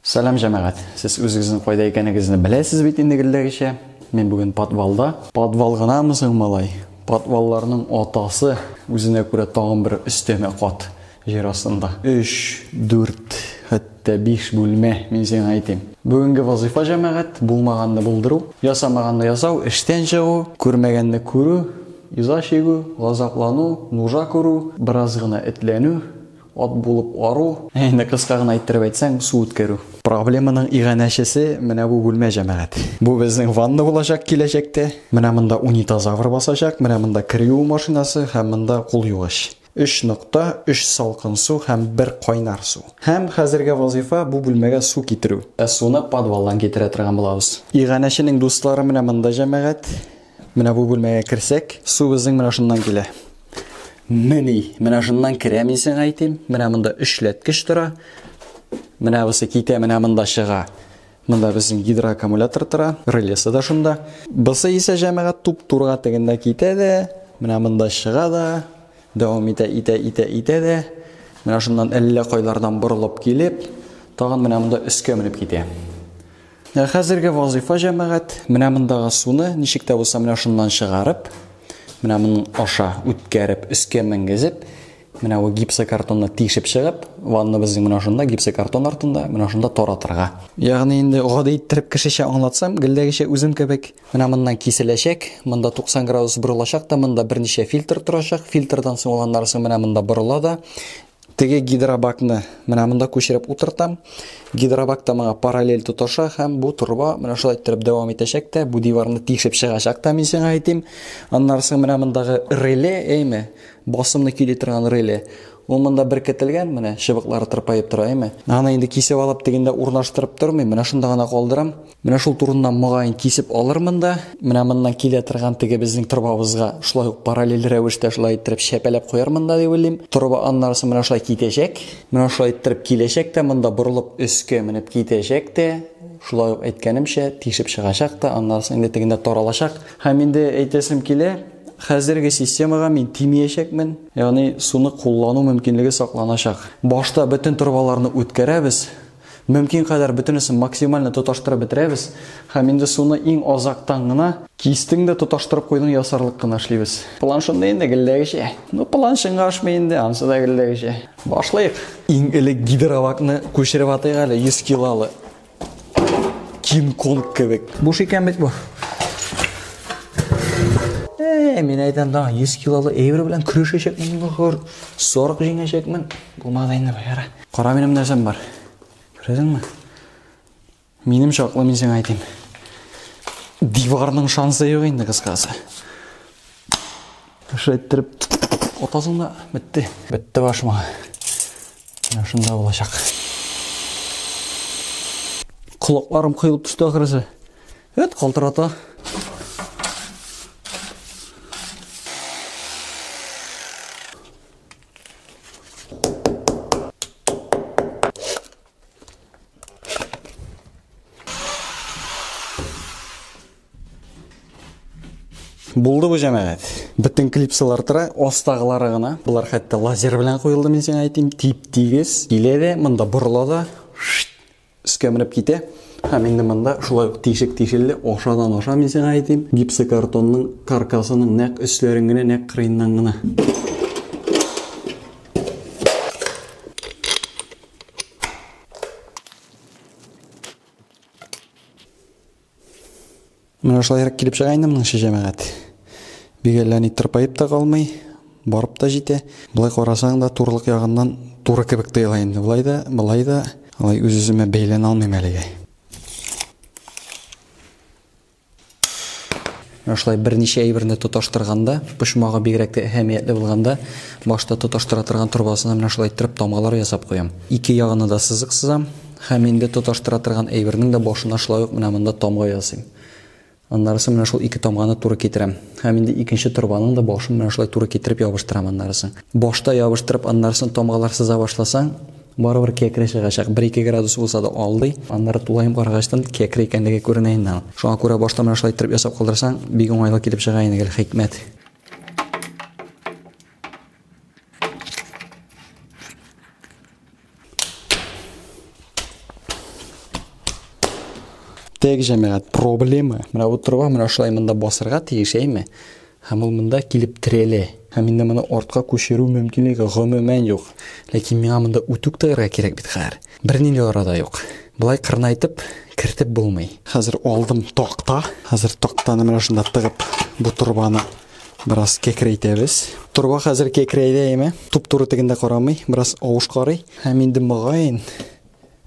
Сәлам, җәмәгать! Сез үзегезнең кайда икәнегезне беләсез бит инде гелдәгечә. Мин бүген подвалда. Подвал гынамы соң, малай? Подвалларның атасы, үзенә күрә тагын бер өстәмә кат җир астында. Өч, дүрт, хәтта биш бүлмә, мин сиңа әйтим. Бүгенге вазыйфа, җәмәгать, булмаганны булдыру, ясамаганны ясау, эштән чыгу, күрмәгәнне күрү, иза чигү, газаплану, нужа күрү, бераз гына этләнү, Ат булып ару. Ә инде кыска гына иттереп әйтсәң, су үткәрү. Проблеманың иганәчесе менә бу бүлмә, җәмәгать. Бу безнең ванна булачак киләчәктә. Менә монда унитазавр басачак, менә монда кер юу машинасы һәм монда кул югыч. Өч нокта, өч салкын су һәм бер кайнар су. Һәм хәзерге вазыйфа бу бүлмәгә су китерү. Ә суны подвалдан китерә торган булабыз. Иганәченең дуслары менә монда, җәмәгать. Менә бу бүлмәгә керсәк, су безнең менә шуннан килә. Мени, менә шуннан керә, мин сиңа әйтим. Менә монда өчләткеч тора. Менә бусы китә, менә монда чыга. Монда безнең гидроаккумулятор тора, релесы да шунда. Бусы исә җәмәгать туп-турыга тегендә китә дә, менә монда чыга да, дәвам итә, итә, итә, итә дә. Менә шуннан әллә кайлардан борылып килеп, тагын менә монда өскә менеп китә. Ә хәзерге вазыйфа, җәмәгать, менә мондагы суны ничек тә булса менә шуннан чыгарып, менә моның аша үткәреп, өскә менгезеп, менә бу гипсокартонны тишеп чыгып, ванна безнең менә шунда, гипсокартон артында, менә шунда таратырга. Ягъни инде гади иттереп кешечә аңлатсам, гелдәгечә үзем кебек, менә моннан киселәчәк, монда 90 градус борылачак та, монда берничә фильтр торачак, фильтрдан соң ул аннары соң менә монда борыла да, Теге гидробакны менә монда күчереп утыртам. Гидробак та моңа параллель тоташа һәм бу торба менә шулай иттереп дәвам итәчәк тә, бу диварны тишеп чыгачак та, мин сиңа әйтим. Аннары соң менә мондагы реле, әйме, басымны көйли торган реле. Ул монда беркетелгән, менә чыбыклары тырпаеп тора, әйме. Аны инде кисеп алып тегендә урнаштырып тормыйм, менә шунда гына калдырам. Менә шул турыннан мөгаен кисеп алырмын да, менә моннан килә торган теге безнең торбабызга шулай ук параллель рәвештә шулай иттереп чәпәләп куярмын да дип уйлыйм. Торба аннары соң менә шулай китәчәк. Менә шулай иттереп киләчәк тә, монда борылып өскә менеп китәчәк тә, шулай ук әйткәнемчә, тишеп чыгачак та, аннары соң инде тегендә таралачак. Һәм инде әйтәсем килә, хәзерге системага мин тимиячәкмен, ягъни суны куллану мөмкинлеге сакланачак. Башта бөтен торбаларны үткәрәбез, Мөмкин кадәр бөтенесен максимально тоташтырып бетерәбез һәм инде суны иң азактан гына кистең дә тоташтырып куйдың ясарлык кына эшлибез. План шундый инде, гелдәгечә. Ну, план чынга ашмый инде, ансы да гелдәгечә. Башлыйк. Иң элек гидровакны күчереп атыйк әле, 100 килолы. Кинг-Конг кебек. Буш икән бит бу. Э, мин әйтәм, да, 100 килолы әйбер белән көрәшәчәкмен, ахыр. Сарык җиңәчәкмен. Булмады инде бу, яра. Кара, минем нәрсәм бар. Күрәсеңме? Минем чаклы, мин сиңа әйтим. Диварның шансы юк инде, кыскасы. Шулай иттереп атасың да, бетте. Бетте башыма. Менә шунда булачак. Колакларым коелып төште ахрысы. Эт калтырата. Булды бу, җәмәгать. Бөтен клипсалар тора, астагылары гына. Болар хәтта лазер белән куелды, мин сиңа әйтим. Тип-тигез. Килә дә, монда борыла да, өскә менеп китә. Һәм инде монда шулай ук тишек тишелде, ашадан аша, мин сиңа әйтим, гипсокартонның каркасының нәкъ өсләрен генә, нәкъ кырыеннан гына. Менә шулайрак килеп чыга инде моның җәмәгать. Бик әллә ни тырпаеп та калмый, барып та җитә. Болай карасаң да турылык ягыннан туры кебек тоела инде. Болай да, болай да, алай үз-үземә бәйләнә алмыйм әлегә. Менә шулай берничә әйберне тоташтырганда, почмагы бигрәк тә әһәмиятле булганда, башта тоташтыра торган торбасына менә шулай иттереп тамгалар ясап куям. Ике ягына да сызык сызам. Һәм инде тоташтыра торган әйбернең дә башына шулай ук менә монда тамга ясыйм. Аннарысы менә шул ике тамганы туры китерәм. Һәм инде икенче торбаның да башын менә шулай туры китереп ябыштырам аннарысын. Башта ябыштырып, аннарысын тамгалар сыза башласаң, барыбер кәкре чыгачак. Бер-ике градус булса да алдый. Аннары тулаем карагачтан кәкре икәнлеге күренә инде аның. Шуңа күрә башта менә шулай иттереп ясап калдырсаң, бик уңайлы килеп чыга инде гел хикмәт. Тек, җәмәгать, проблема. Менә бу труба менә шулай монда басырга тиеш, әйме? Һәм ул монда килеп терәлә. Һәм инде моны артка күчерү мөмкинлеге гомумән юк. Ләкин миңа монда үтүк тыгырга кирәк бит хәзер. Бернинди арада юк. Болай кырынайтып кертеп булмый. Хәзер алдым такта. Хәзер тактаны менә шунда тыгып бу трубаны бераз кәкрәйтәбез. Труба хәзер кәкрәйде, әйме? Туп-туры тегендә карамый, бераз авыш карый. Һәм инде мөгаен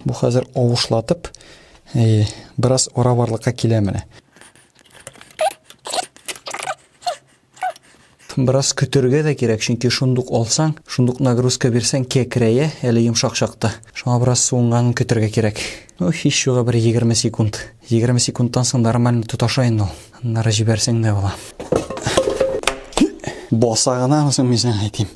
бу хәзер авышлатып, әйе, бераз ара барлыкка килә менә. Бераз көтергә дә кирәк, чөнки шундук алсаң, шундук нагрузка бирсәң, кәкрәя, әле йомшак чакта. Шуңа бераз суынганын көтергә кирәк. Ну, һич югы бер 20 секунд. 20 секундтан соң нормально тоташа инде ул. Аннары җибәрсәң дә була. Баса гына соң мин сиңа әйтим.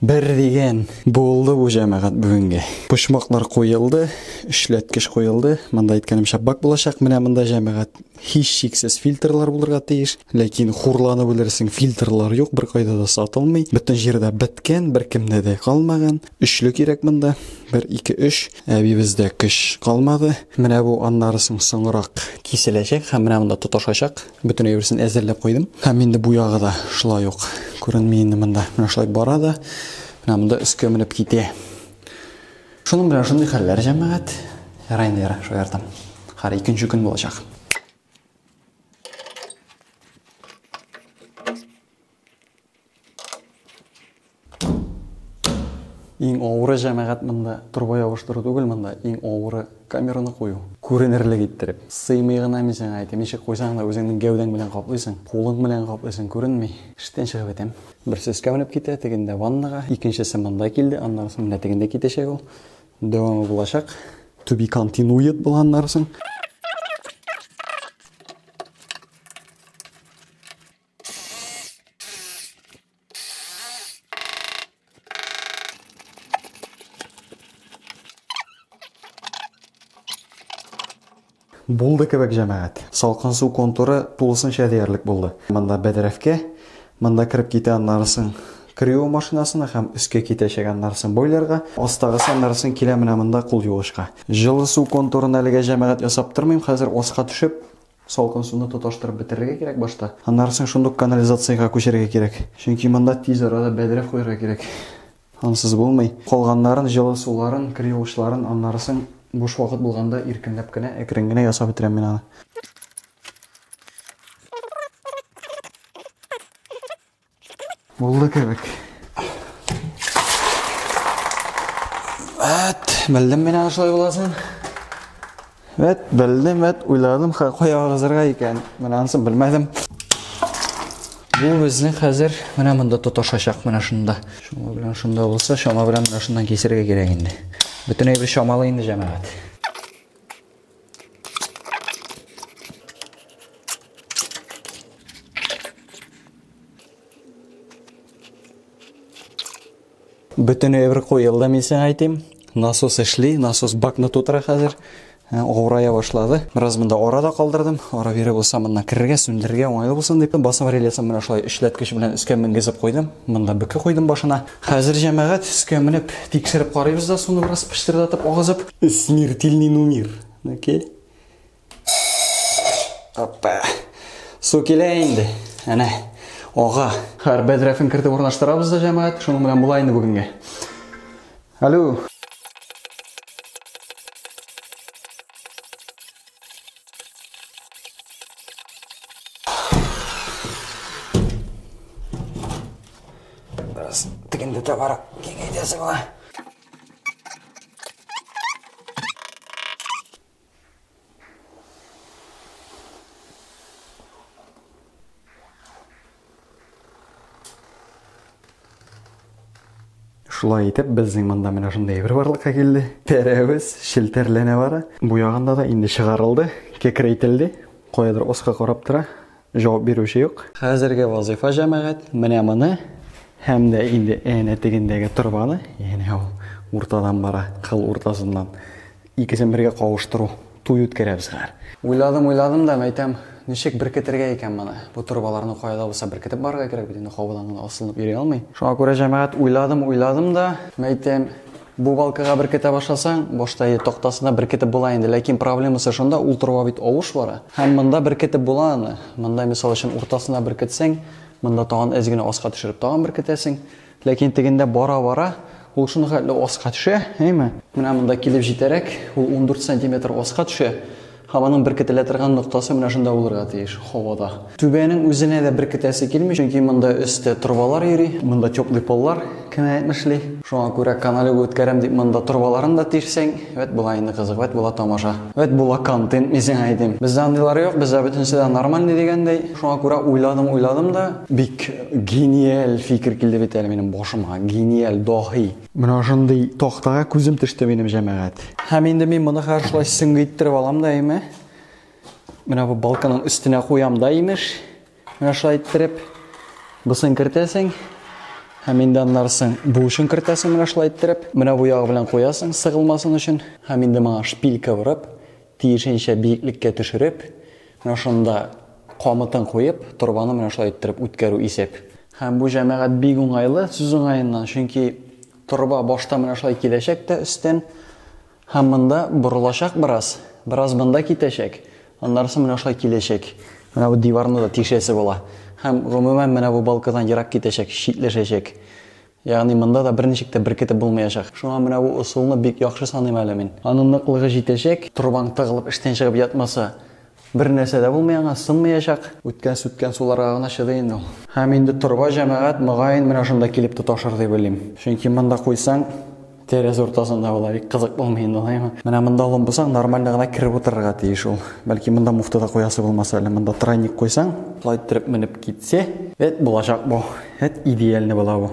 Бер дигән булды бу, җәмәгать, бүгенге. Почмаклар куелды, эшләткеч куелды. Монда әйткәнемчә бак булачак. Менә монда, җәмәгать, һичшиксез фильтрлар булырга тиеш. Ләкин хурланып үлерсең, фильтрлар юк, бер кайда да сатылмый. Бөтен җирдә беткән, беркемдә дә калмаган. Өчле кирәк монда. 1 2 3. Әбибездә көч калмады. Менә бу аннары соң соңрак киселәчәк һәм менә монда тоташачак. Бөтен әйберсен әзерләп куйдым. Һәм инде бу ягы да шулай ук күренми инде монда. Менә шулай бара да, менә монда өскә менеп китә. Шуның белән шундый хәлләр, җәмәгать. Ярай инде, ярай, шаяртам. Хәр икенче көн булачак. Иң авыры, җәмәгать, монда труба ябыштыру түгел, монда иң авыры камераны кую. Күренерлек иттереп. Сыймый гына, мин сиңа әйтәм. Ничек куйсаң да, үзеңнең гәүдәң белән каплыйсың, кулың белән каплыйсың, күренми. Эштән чыгып бетәм. Берсе өскә менеп китә, тегендә ваннага, икенчесе монда килде, аннары соң менә тегендә китәчәк ул. Дәвамы булачак. To be continued була аннары соң. Булды кебек, җәмәгать. Салкын су контуры тулысынча диярлек булды. Монда бәдрәфкә, монда кереп китә аннарысын крио машинасына һәм өскә китәчәк аннарысын бойлерга. Астагысы аннарысын килә менә монда кул югычка. Җылы су контурын әлегә, җәмәгать, ясап тормыйм. Хәзер аска төшеп, салкын суны тоташтырып бетерергә кирәк башта. Аннары соң шундук канализациягә күчәргә кирәк. Чөнки монда тиз арада бәдрәф куярга кирәк. Ансыз булмый. Калганнарын, җылы суларын, кер югычларын аннары соң буш вакыт булганда иркенләп кенә, әкрен генә ясап бетерәм мин аны. Булды кебек. Әт, белдем мин аны шулай буласын. Вәт, белдем, вәт, уйладым, кая агызырга икән. Менә анысын белмәдем. Бу безнең хәзер менә монда тоташачак, менә шунда. Чама белән шунда булса, чама белән менә шуннан кисергә кирәк инде. Бөтен әйбер чамалы инде, җәмәгать. Бөтен әйбер куелды, мин сиңа әйтим. Насос эшли, насос бакны тутыра хәзер. Авырая башлады. Бераз монда ара да калдырдым. Ара бире булса моннан керергә, сүндерергә уңайлы булсын дип. Басым релесын менә шулай эшләткеч белән өскә менгезеп куйдым. Монда бөке куйдым башына. Хәзер, җәмәгать, өскә менеп тикшереп карыйбыз да суны бераз пыштырдатып агызып. Смертельный номер. Окей. Опа. Су килә инде. Әнә, ага. Хәр бәдрәфен кертеп урнаштырабыз да, җәмәгать. Шуның белән була инде бүгенгә. Алло. Бераз тегендә табарак киңәйтәсе була. Шулай итеп, безнең монда менә шундый әйбер барлыкка килде. Пәрәвез челтәрләнә бара. Бу ягында да инде чыгарылды, кекрәйтелде. Каядыр аска карап тора. Җавап бирүче юк. Хәзерге вазыйфа, җәмәгать, менә моны һәм дә инде әнә тегендәге торбаны, янә ул уртадан бара, кыл уртасыннан. Икесен бергә кавыштыру. Туй үткәрәбез хәзер. Уйладым, уйладым да, мәйтәм, ничек беркетергә икән моны? Бу торбаларны кая да булса беркетеп барырга кирәк бит инде, һавадан гына асылынып йөри алмый. Шуңа күрә, җәмәгать, уйладым, уйладым да, мәйтәм, Бу балкага беркетә башласаң, башта тактасына беркетеп була инде, ләкин проблемасы шунда, ул торба бит авыш бара. Һәм монда беркетеп була аны. Монда, мисал өчен, уртасына беркетсәң, монда тагын әз генә аска төшереп тагын беркетәсең. Ләкин тегендә бара-бара ул шуны хәтле аска төшә, әйме? Менә монда килеп җитәрәк, ул 14 сантиметр аска төшә. Һәм аның беркетелә торган ноктасы менә шунда булырга тиеш, һавада. Түбәнең үзенә дә беркетәсе килми, чөнки монда өстә торбалар йөри, монда теплый поллар, кем әйтмешли. Шуңа күрә каналюга үткәрәм дип монда торбаларын да тишсәң, вәт була инде кызык, вәт була тамаша. Вәт була контент, мин сиңа әйтим. Бездә андыйлары юк, бездә бөтенесе дә нормальный дигәндәй. Шуңа күрә уйладым, уйладым да, бик гениаль фикер килде бит әле минем башыма. Гениаль, даһи. Менә шундый тактага күзем төште минем, җәмәгать. Һәм инде мин моны хәзер шулай сөңге иттереп алам да, әйме. Менә бу балканың өстенә куям да, имеш. Менә шулай иттереп бусын кертәсең. Һәм инде аннарысын бу өчен кертәсең менә шулай иттереп. Менә бу ягы белән куясың, сыгылмасын өчен. Һәм инде моңа шпилька борып, тиешенчә биеклеккә төшереп, менә шунда камытын куеп, торбаны менә шулай иттереп үткәрү исәп. Һәм бу, җәмәгать, бик уңайлы, сүз уңаеннан, чөнки торба башта менә шулай киләчәк тә өстән, һәм монда борылачак бераз, бераз монда китәчәк, аннарысы менә шулай киләчәк. Менә бу диварны да тишәсе була. Һәм гомумән менә бу балкадан ерак китәчәк, читләшәчәк. Ягъни монда да берничек тә беркетеп булмаячак. Шуңа менә бу ысулны бик яхшы саныйм әле мин. Аның ныклыгы җитәчәк, торбаң тыгылып эштән чыгып ятмаса, бер нәрсә дә булмый аңа, сынмыячак. Үткән-сүткән суларга гына чыдый инде ул. Һәм инде торба, җәмәгать, мөгаен, менә шунда килеп тоташыр дип уйлыйм. Чөнки монда куйсаң, тәрәз уртасында була, бик кызык булмый инде алаймы. Менә монда лом булсаң, нормально гына кереп утырырга тиеш ул. Бәлки монда муфта да куясы булмаса әле, монда тройник куйсаң, шулай иттереп менеп китсә, вәт булачак бу. Вәт идеальный була бу.